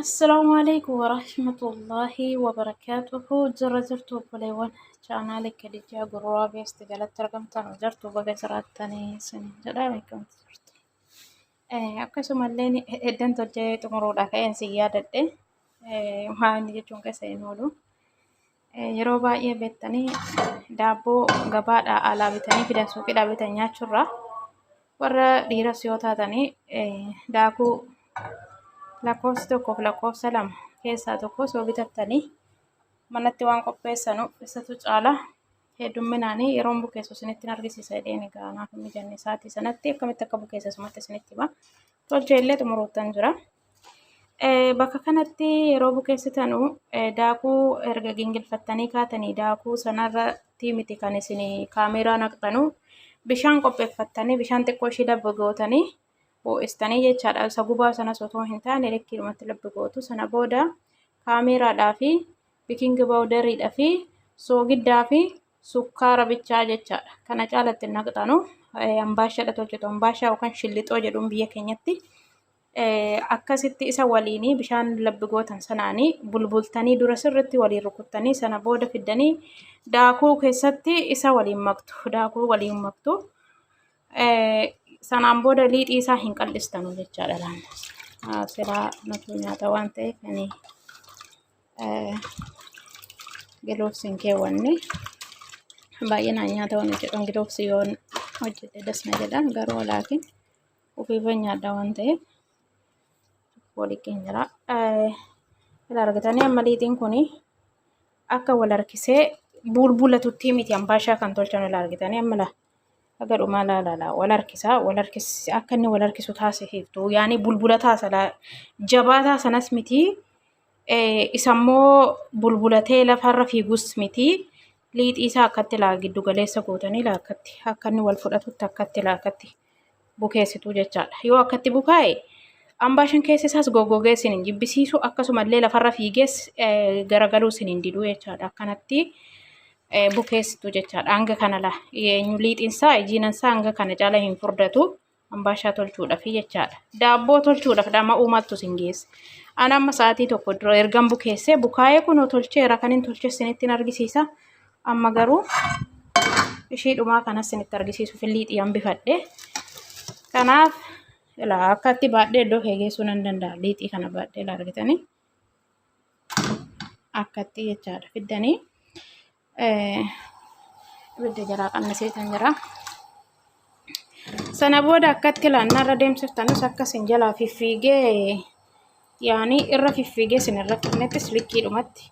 Assalaamu alaikum warahmatullaahi wabarakaatuhu. Jirra jirtu obboleewwan chaanaala Khadijaa Gurraa Beesti jalatti argamtan jirtu baga jiraattanii isin jedha beekamti jirtu. Akkasumallee eddan tolchee xumuruudha ka'een sin yaadadhe maa inni jechuun keessa hin oolu. Yeroo baay'ee beektanii daabboo gabaadhaa alaa bitanii fidan suuqiidhaa bitan nyaachuurraa warra dhiiras yoo taatanii daakuu lakkoofsa tokkoof lakkoofsa lama keessaa tokko osoo bitattanii manatti waan qopheessanu isatu caala heddumminaanii yeroon bukeessu isinitti argisiisa jedheen egaa naaf hin mijanne sa'aatii sanatti akkamitti akka bukeessa sumatti isinitti hima tolchee illee xumuruuttan jira. Bakka kanatti yeroo bukeessitanu daakuu erga gingilfattanii kaatanii daakuu sanarratti miti kan isin kaameeraa naqxanu bishaan qopheeffattanii bishaan xiqqoo ishii labba gootanii ho'istanii jechaadha. Isa gubaa sanas otoo hin taane likkiidhumatti labba gootu. Sana booda kaameeraadhaa fi bikingi paawudariidhaa fi soogiddaa fi sukkaara bichaa jechaadha. Kana caalatti hin naqxanu. Ambaashaadha tolchitu. Ambaashaa yookaan shillixoo jedhuun biyya keenyatti. Akkasitti isa waliin bishaan labbi gootan sanaanii bulbultanii dura sirriitti waliin rukuttanii sana booda fiddanii daakuu keessatti isa waliin maktu. Daakuu waliin maktu. Sanaan booda liixii isaa hin qal'istanu jechaadha laal. Silaa natu nyaata waan ta'eef ani giloofsi hin keewwanne. Baay'inaan nyaata waan hojjedhuun giloofsi yoon hojjedhe das na jedha garuu laakiin ofiifan nyaadha waan ta'eef waliin jira. Ila argitanii amma liixiin kun akka wal harkisee bulbulatutti miti ambaashaa kan tolchan ila argitanii amma la haga dhumaa laa laa laa wal harkisaa wal harkis akka inni wal harkisu taasiftu yaani bulbulataa sana jabaataa sanas miti isammoo bulbulatee lafarra fiigus miti liixii isaa akkatti laa giddu galeessa gootanii laa akkatti akka inni wal fudhatutti akkatti laa akkatti bukeessitu jechaadha. Yoo akkatti bukaa'e ambaashan keessa isaas goggogee isin hin jibbisiisu akkasumallee lafarra fiigees garagaluu isin hin didu jechaadha. Akkanatti bukeessitu jechaadha. Hanga kana la eenyu liixinsaa ijiinansaa hanga kana caala hin furdatu ambaashaa tolchuudhaaf jechaadha. Daabboo tolchuudhaaf dhama'uu maaltu isin geesse? Ani amma sa'aatii tokko dura ergan bukeessee bukaa'ee kunoo tolcheera kan hin tolche isinittiin argisiisa. Amma garuu ishii dhumaa kanas isinitti argisiisuuf liixii hambifadhe. Kanaaf ilaa akkatti baadhee iddoo kee geessuu nan danda'a. Liixii kana baadhee ilaa argitanii akkatti jechaadha fiddanii ibidda jalaa qannaseetan jira. Sana booda akkatti laannarra deemsiftanus akka isin jalaa fiffiigee yaanii irra fiffiigee isin irra fidnettis likkiidhumatti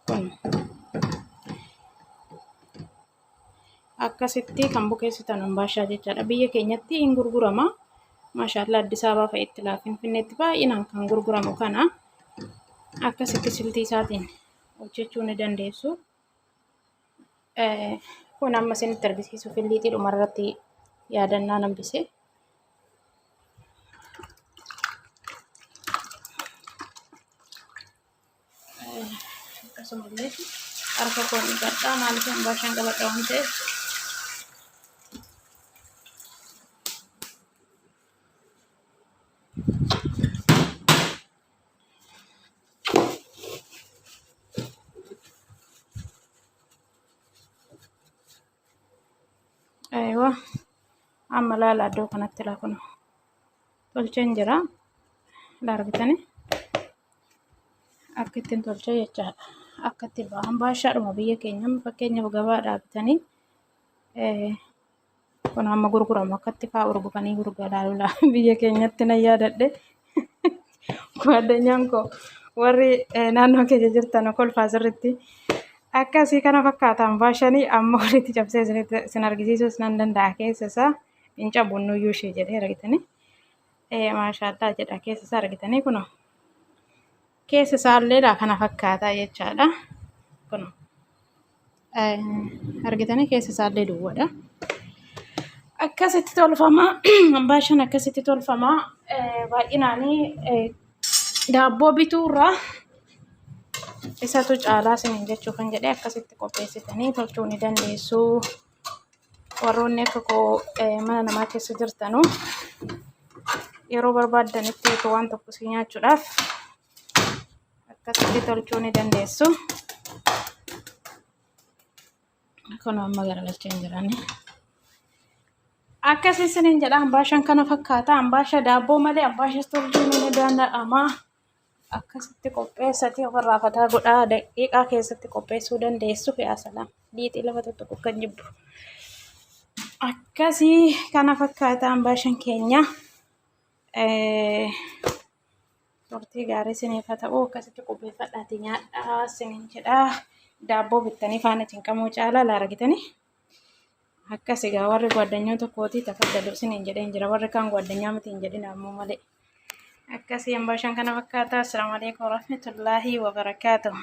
kun akkasitti kan bukeessitan ambaashaa jechaadha. Biyya keenyatti hin gurgurama. Maashaallaa Addis Ababaa fa'itti laa Finfinneetti baay'inaan kan gurguramu kana akkasitti siltii isaatiin hojjechuu ni dandeessu. Kun amma isinitti argisiisuuf liixii dhumarratti yaadannaa hambise. Akkasumallee harka koo dhiqadhaa maaliif ambaashaan qabadha waan ta'eef. Aywa amma laala iddoo kanatti laa kun tolcheen jira. Laa argitanii akka ittiin tolchee jechaadha. Akka itti ba'an baashaadhuma biyya keenya amma fakkeenyaaf gabaadhaa bitanii kun amma gurguramu akkatti fa'aa urgufanii gurguraa laa biyya keenyatti nan yaadadhe. Gwaddanyaan koo warri naannoo keenya jirtan kolfaa sirriitti. Akkasii kana fakkaata ambaashanii amma walitti cabsee isin argisiisuus nan danda'a keessa isaa hin cabu nuyyuu ishee jedhee argitanii. Maashaallaa jedha keessa isaa argitanii kunoo. Keessa isaallee laa kana fakkaata jechaadha. Kunoo. Argitanii keessa isaallee duwwaadha. Akkasitti tolfama. Ambaashaan akkasitti tolfama. Baay'inaanii daabboo bituurraa isatu caalaa isiniin jechuu kan jedhee akkasitti qopheessitanii tolchuu ni dandeessu. Warroonni akka koo mana namaa keessa jirtanu yeroo barbaaddanitti waan tokko si nyaachuudhaaf Akkasitti tolchuu ni dandeessu. Kun amma garagalchee hin jirani. Akkasii isiniin jedha ambaashaan kana fakkaata. Ambaasha daabboo malee ambaasha tolchuun ni danda'ama. Akkasitti qopheessati ofirraa fataa godhaa daqiiqaa keessatti qopheessuu dandeessu. Yaa salaam liixii lafa tuttuqu kan jibbu. Akkasii kana fakkaata ambaashaan keenya. Turtii gaarii isiniif haa ta'u. Akkasitti qopheeffadhaati nyaadhaa isiniin jedha. Daabboo bittanii faana cinqamuu caalaa laa argitanii. Akkas egaa warri gwaaddanyoota kootii tafaddalu isiniin jedheen jira. Warri kaan gwaaddanyaa miti hin jedhin ammoo malee. Akkasii ambaashaan kana fakkaata. Assalaamu alaikum warahmatullaahi wabarakaatuh.